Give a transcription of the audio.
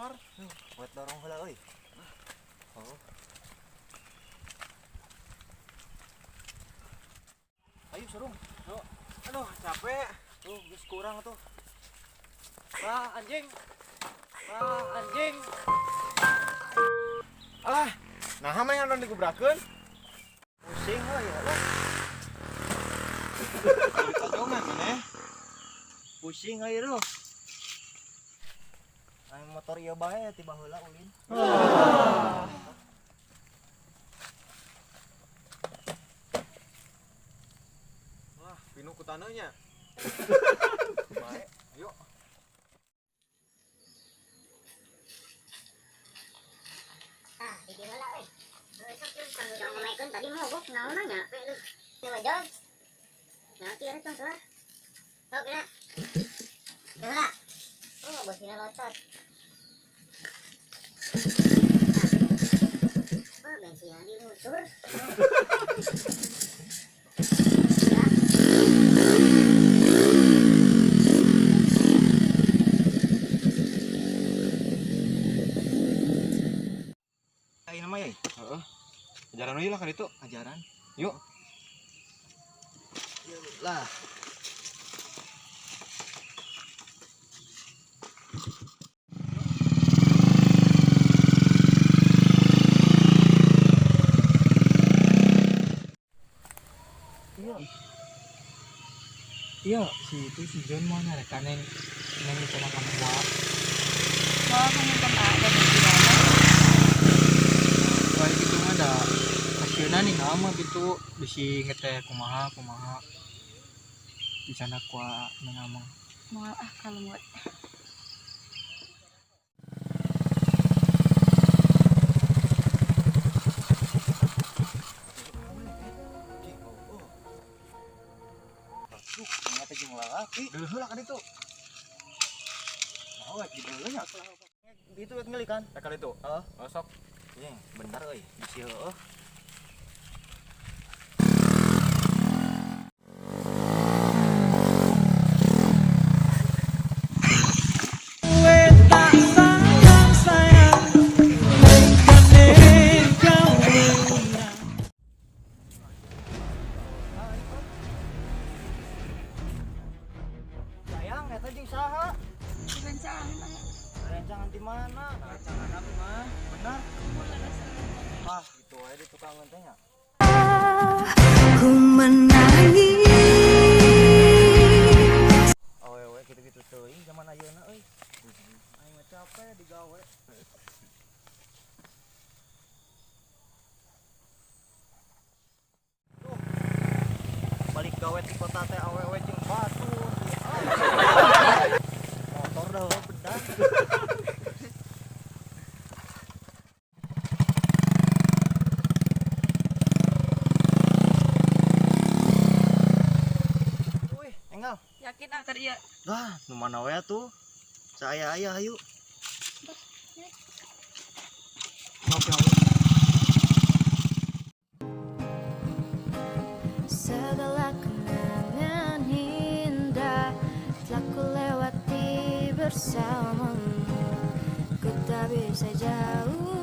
Motor. Buat dorong heula euy. Oh. Ayo serung. Yo. Aduh, capek. Tuh, geus kurang tuh. Wah, anjing. Wah, anjing. Alah, nah mah yang digubrakeun. Pusing euy ya lah. Kajongan maneh. Pusing euy lu. Aing motor ieu bae ti baheula ulin. Wah, pinu ku taneuh nya. Bae. Ayo. Ah, di dieu heula euy. Heuh, sok yeuh kang urang ngamaikeun tadi mogok naon nya we lu. Teu wajan. Nah, kieu tong salah. Sok geura. Teu heula. Oh, bosina lotot. Oh, bensin di lutur. Ayeuna mah ye. Heeh. Ajaran we lah kan itu. Ajaran. Yuk. Lah. Iya. Iya, si itu si John mau nyarekan neng neng di sana kamu buat. Mau menginten ada di mana? Wah gitu mah da hasilna nih nama gitu bisi ngeteh kumaha kumaha di sana kuah neng amang. Mau ah kalau mau. Duh, mana teh jeung lalaki. Dulu heula kan itu. Nah, di dulu nya. Itu wet ngeli kan? Rek kali itu. Heeh. Oh, sok. Jeung bener euy, bisi heueuh. Sayang, eta jeung saha? Rencangan. Rencangan di mana? Rencangan apa mah? Benar. Ah, gitu aja di tukang teh nya. Ku menangis. Awewe gitu-gitu teuing zaman ayeuna euy. Aing mah capek digawe. Tuh. Balik gawe di kota teh awewe jeung batur. Motor dah heueuh bedah. Wih, enggal. Yakin ah tadi ya. Wah, nu mana we atuh? Saya aya ayo. Oke, oke. Segala kenangan indah telah ku lewati bersamamu. Ku tak bisa jauh.